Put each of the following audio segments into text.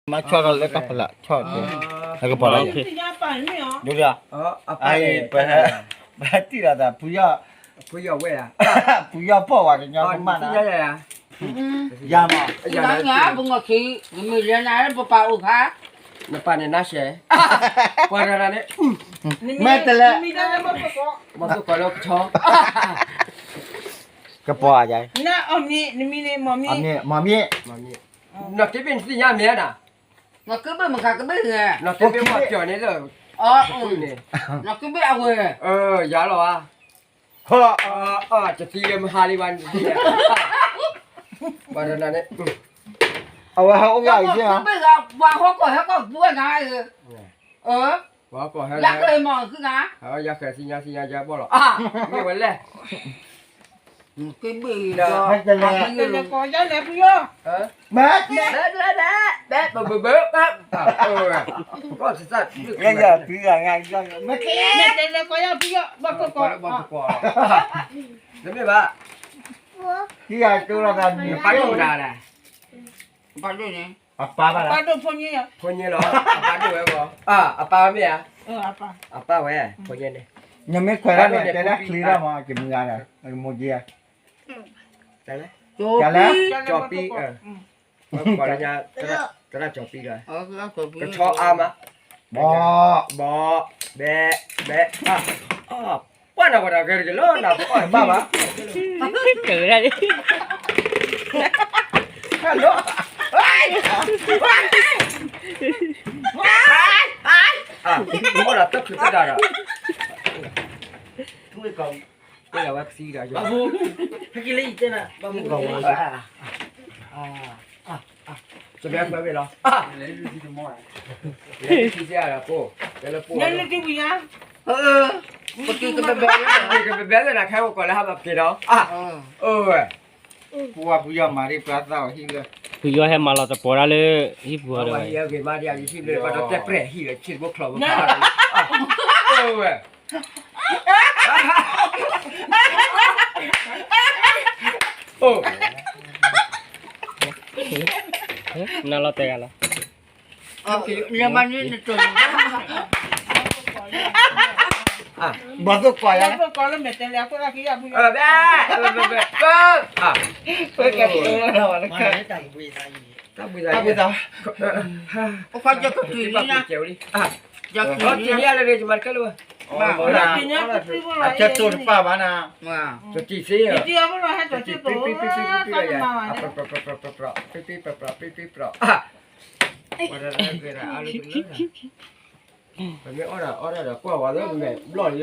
မၤဆီၣ်ထီၣ်လၢတၢ်ဖီလာ် ဆီၣ်တက့ၢ်, နကပီၤလီၤယဲၢ်, ဒ်လီၤ, ပဟဲ, ပဟဲတံၢ်လီၤသး, ဖုယီၢ်ဝဲ, ဖုယီၢ်ဖီၣ်ဝဲကညီကမၣ်နၤ, ယၤမး, ပငီၢ်ခံ, နမ့ၢ်လဲၤနၤလၢပပၢ်အိၣ်ခါ, နပၢ်န့ၣ်နါရှဲ, ပှၤတဂၤန့ၣ်, မ့ၢ်တလဲၤ, မၤသကိးလၢကဆီ, ကပီၤယဲၢ်, နမံၤန့ၣ်မီၢ်မံၤ, မီၢ်မံၤ, နီၢ်က့ဘ့ၣ်နသ့ၣ်ညါမ့ၢ်ဧါနၤ, နီၢ်က့ဘ့ၣ်မ့ၢ်ဃးကဘ့ၣ်န့ၣ်, နီၢ်က့ဘ့ၣ်မ့ၢ်ပျီၤန့ၣ်လၢ, အီၤ, နီၢ်က့ဘ့ၣ်အဝဲ, ယၤလီၤဧါ, တသံလၢမဟါလံဘၣ်န့ၣ်, ပှၤတဂၤန့ၣ်, အဝဲဟဲအိၣ်ဘၣ်အံၤ, ပှၤဟီၣ်ကီၢ်ဟဲကီၢ်ပူၤနၤ, ယၤကမီၢ်, ယၤဃဲၤသ့ၣ်ညါသ့ၣ်ညါယၤဘီၣ်လီၤ, မ့ၢ်ဝဲလဲၣ် ကဘ့ၣ်ဒီး, ကလဲၤလဲၤဖုယီၢ်, မ့ၢ်, ဘဲဘဲဘဲဘဲ, ကီၢ်သး, မ့ၢ်ကလဲၤလဲၤကီယီၢ်ဖုယီၢ်, ဘီၣ်သကိး, တမ့ၢ်ဘၣ်, ဟံၣ်အကၠိလီၤသးန့ၣ်, ပၢ်ဒိၣ်ဒၣ်လဲၣ်, ပၢ်ဒိၣ်န့ၣ်, အပၢ်ဘၣ်လၢ, ပၢ်ဒိၣ်ဖိညိလီၤ, အပၢ်ဒိၣ်ဝဲဂီၢ်, အပၢ်မ့ၢ်ဧါ, အပၢ်ဝဲ, ဖိညိန့ၣ်, နမ့ၢ်ခွဲးဒၣ်န့ၣ် တဲဒၣ်ချ့ဒၣ်မး ကမုၢ်ဂၤဒီး, မိၢ်က့ဧါ, ကလဲၣ်, ကၠီပံ, ဝဲကိးလၢညါ, တရၣ်ကၠီပံဒီး, ကဆီအါမး, ဘီ, ဘီ, ဘဲ, ဘဲ, အါ, ပှၢ်နၤဝဲဒၣ်ဂဲၤတက့ၢ်လီၤ နၤပှၢ်ဘၣ်ဘၣ်, ကၢဒၣ်, ဟဲလီၤ, မ့ၢ်ဒၣ်တၢ်ခုတၢ်ဒၣ်ဒီး, ထူဝဲကီး, ဝဲဒၣ်ဝဲကသံဒီး, ဟဲက့ၤလၢယတဲနၤ, ဘၣ်မူကီးဝဲ, တဘဲခွဲဝဲလီၤ, လဲၤလၢထံတမီၢ်, လဲၤလၢထံတဲဒီးပိၢ်, လဲၤလၢပိၢ်, ပကကဘဲဘဲ, ကဘဲဘဲလၢနၤ ခဲအိၣ်ကီးလၢဟးဘၣ်က့ၤဒီး, အိၣ်ဝဲ ပှၤဖုယီၢ်မၤဒ်ပှၤသးအီၤဟံၣ်လၢ, ဖုယီၢ်ဟဲမၤလီၤသပှီၤဒၣ်လၢ, ဟံၣ်ပူၤအီၤဒီးဝဲ, ဟံၣ်အဂ့ၤမးဒ်အံၤဟံၣ်ဘျၢ ဘၣ်ဒီးတဲပြဲၢ်ဟံၣ်လၢ ဆ့တဘိချီၣ်ဘိခါ, အိၣ်ဝဲ, အိၣ်, နလီၤတဲာ်ဂၤလီၤ ဘီၣ်သိၣ်ကီးယၤ, ဘီၣ်သိၣ်ကီးလၢမဲာ်တဲလၢအခိၣ်တၢ်ခံယၤဖုယီၢ်, ဘဲ, ဘဲ, ဘဲ, တၢ်ဘှံးသး, တၢ်ဘှံးသး, အကၢတိၢ်တပာ်ဘၣ်နၤ, တံၢ်သ့, ပံၢ်ပံၢ်ပံၢ်ပံၢ်ပံၢ်, ပံၢ်ပံၢ်ပံၢ်ပံၢ်ပံၢ်ပံၢ်, ပမ့ၢ်အီၣ်ဒၣ်အီၣ်ဒၣ်ဒီးကွၢ်ဝဲလၢမဲာ်ဘျီၣ်လံ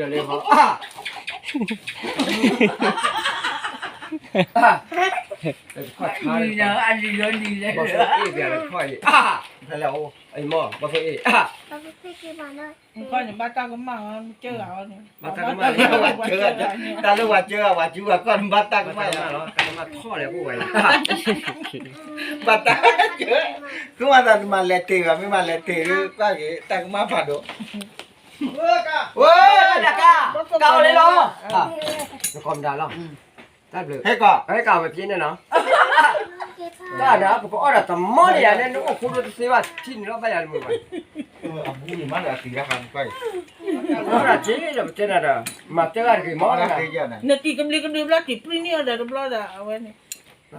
လၢဟီ, ဘီၣ်သိၣ်အ့ၣ်, ဘီၣ်သိၣ်အ့ၣ်, ဘီၣ်သိၣ်အ့ၣ်, ဘၣ်တၢ်ကမၣ်, တၢ်လၢဝၤစၢၤ, ဝၤစၢၤဝဲကီၢ်န့ၣ်ဘၣ်တၢ်ကမၣ်, ဘၣ်တၢ်ကမၣ်, ကမၣ်သးတမၤလဲၤတ့ၢ်ဘၣ်, မ့ၢ်မၤလဲၤတ့ၢ်ဒီးကွၢ်က့ၤ တၢ်ကမၣ်ဖးဒိၣ်, ဝဲ, တၢ်ကီၢ်လံလီၤ, တၢ်ဘျုး, ဟဲကီး, ဟဲကီးဝဲဖဲန့ၣ်နီၤ, တၢ်ဒီးပကအီၣ်ဒီးတမီၢ်န့ၣ်ယၤန့ၣ် နအိၣ်ခိၣ်ဒိၣ်တသ့ဘၣ် ထံၣ်န့ၣ်လီၤဘၣ်ယၤတမုာ်ဘၣ်, အဘူၣ်န့ၣ်မးဒီးအသံလၢဃာ်ကွၢ်အံၤ, အီၣ်ဒၣ်က့ၤဒီးပတဲနၤဒီး, မၤတဲဂၤတဂ့ၤမး, နတံၤကဘျံးကဘျၣ်ဘျီတံၤပြံၣ်န့ၢ်အီၤဒီးတဘျီဒီးအဝဲန့ၣ်, န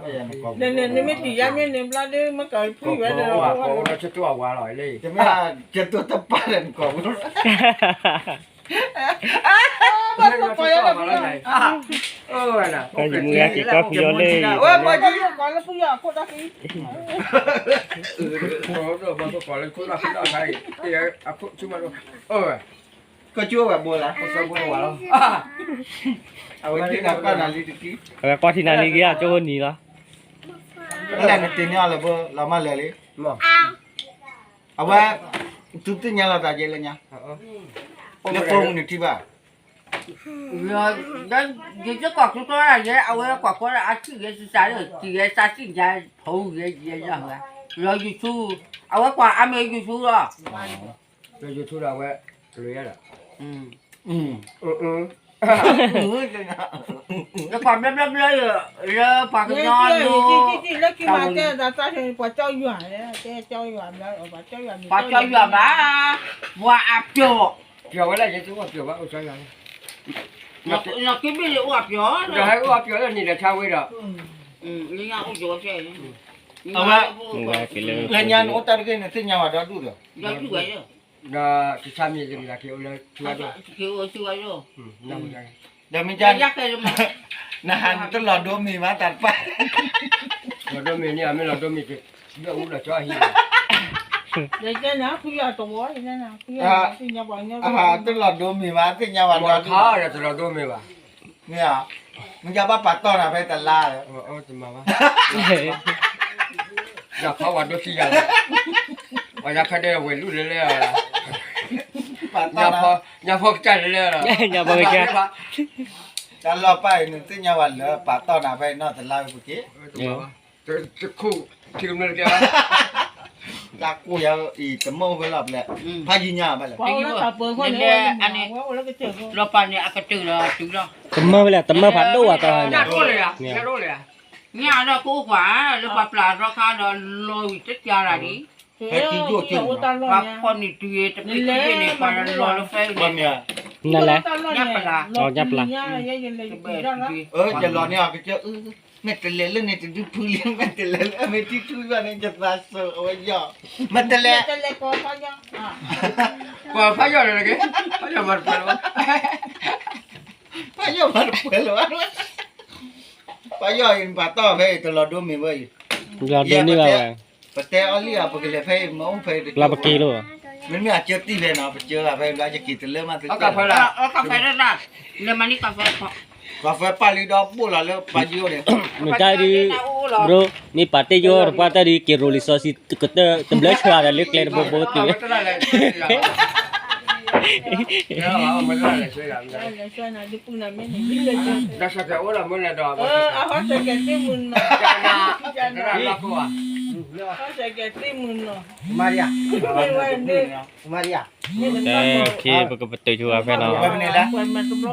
မ့ၢ်တံၤယါမ့ၢ်န့ၣ်ဘျီဒီး မ့ၢ်ကီးဖုဝဲဒီး, ဆတိၢ်အဝါလီၤ, တမ့ၢ်, ဆတိၢ်တပာ်ဒီးနကီးဖုလီၤ, ဘၣ်သိၣ်ကီးယါဒီးဖုလီၤ, ကီးလၢဖုယီၢ်လၢ, ကီးလၢဖုယီၢ်အခိၣ်တၢ်ခံ, ဘၣ်သိၣ်ကီးလၢခိၣ်တၢ်ခံဒီး, အခိၣ်ဆူၣ်မး, ကၠိဝဲဘိလၢ, အဝဲကွၢ်ထံနၤလံတက့ၢ်, အဝဲကွၢ်ထံနၤလံက့ၤ အကၠိဖိနံၤလီၤ, လၢနတ့ၢ်န့ၢ်အီၤလၢဘိလီၤမးလဲၤလံ, အဝဲ, သုသ့ၣ်ညါလီၤသးကဲလၢညါ, လၢဖိမုၣ်နထံၣ်ဘၣ်, ယတကွၢ်ကျူတၢ်ယဲ အဝဲကွၢ်ကွၢ်လၢအထံၣ်ယဲစံးစးလၢ တံၤယဲစးစံၣ်ညါ, ဖိယဲယဲလီၤ, လၢ YouTube, အဝဲကွၢ်အါမ့ၢ် YouTube လီၤ, လၢ YouTube ဒီးအဝဲ, ကလုာ်ယဲဒီး, အ လၢပှၤဘျၢဘျၢဘျၢ လၢပှၤကညီလၢ လၢခံမၤတဲတၢ်သးဆၢ ပှၤကၠီယွၤ, ပှၤကၠီယွၤဘၣ်, ပှၤအပျီၢ်, ပျီၢ်ဝဲလၢယတအိၣ်ပျီၢ်ဘၣ် အိၣ်ကၠီယွၤလၢ လီၤက့ဘ့ၣ်လၢအိၣ်အပျီၢ်, ဒီးဟဲအိၣ်အပျီၢ်လၢန့ၣ်ဒီးဆါဝဲဒီး, လၢညါအိၣ်ကၠီဝဲ, အဝဲ, လၢညါနအိၣ်တၢ်တဂ့ၤ နသ့ၣ်ညါဝဲဒီဒူၣ်ဒီး, ဒီးတဆါမံၤတမံၤလၢက့ၤအိၣ်လၢဆူဝဲဒီး, ဒီးမ့ၢ် နဟးနတလီၤဒိမ့ၤမးတၢ်တပၢ်, လီၤဒိမ့ၤန့ၣ် အမ့ၢ်လီၤဒိမ့ၤက့ၤ, ဒီးအူလီၤကၠီဟံၣ်, တလီၤဒိမ့ၤမး သ့ၣ်ညါဝဲဒီး, မ့ၢ်ဧါ, မ့ၢ်ယဘၣ်ပာ်တီၢ်နၤဖဲတလါ, ယခီဝဲဒိၣ်ထံယၤလီၤ, ပှၤညါခါဒဲးဝဲၤလူၢ်လၢလဲၣ်, ပာ်တီၢ်, ညါဖီကစၢ်လၢလဲၣ်, ညါဖီကစၢ်, တၢ်လီၢ်ပၢ်အံၤ နသ့ၣ်ညါဝဲလၢပာ်တီၢ်နၤဖဲနီၢ်တလါဝဲပက့ၤ, တခိၣ်, တခိၣ်, တၢ်ကိၢ်ယၤအံၤ တမုာ်ဖဲလီၤဖဲလဲၣ်, ဖးယံၤညါဘၣ်လဲၣ်, လီၤပာ်န့ၣ်အကတၢၢ်လီၤတုၤလီၤ, တမုာ်ဖဲလဲၣ် တမုာ်ဖးဒိၣ်ဝဲတီၤ, ညါဒီးကအိၣ်ကွၢ် လၢပှၤပျၢ်အသီခါဒီးလီၤဝံၤတကးလၢ်ဒံး, ပှၤဖီၣ်န့ၢ်တုၤတပ့ၤတပ့ၤန့ၣ် ပှၤလီၤလၢဖဲအံၤန့ၣ်, ညါပျၢ်, ညါပျၢ်, ယလီၤန့ၣ်အကစၢ်အု မ့ၢ်တလဲၤလၢန့ၣ်တဒုဖုလံ မ့ၢ်တလဲၤလၢအမ့ၢ်ထံထူယွၤန့ၣ် ယသးစၢၤအဝဲယီၤ, မ့ၢ်တလဲၤ, ပှၤဖးယီၢ်န့ၣ်တဂ့ၤ, ဖးယီၢ်မၤတပှဲၤလၢၤဘၣ်, ဖးယီၢ်မၤတပှဲၤလၢၤဘၣ်, ဖးယီၢ်အံၤ ပာ်တီၢ်ဖဲအံၤတလီၤဒိမ့ၤဝဲအံၤ, လီၤဒိန့ၢ်ဘၣ်ဝဲ, ပတဲအီၤလံဧါ ပကလဲၤဖဲအံၤ မ့ၢ်အိၣ်ဖဲအံၤတကၠိ, မ့မ့ၢ်အကၢတံၢ်ဖဲနီၤ ပကၢဂၤဖဲအံၤ ယက့ၤတလၢမးသုကၢ, ကၠီဖဲပာ်လံဒီးဘိၣ်လီၤလၢပှၤယိၤန့ၣ်, မ့ၢ်တၢ်ဒုး, ဘျိ, မ့ၢ်ပာ်တ့ၢ်ယိၤတပှၢ်တၢ်ဒုး က့ၤရိၤလံာ်စီဆှံ ကတၢၢ်တဘျၢဆှၢဒီးလၢကျဲတဘိဘိတုၤ, မၤရံ, ပကပတုာ်ဆိဝဲဖဲနီၤ,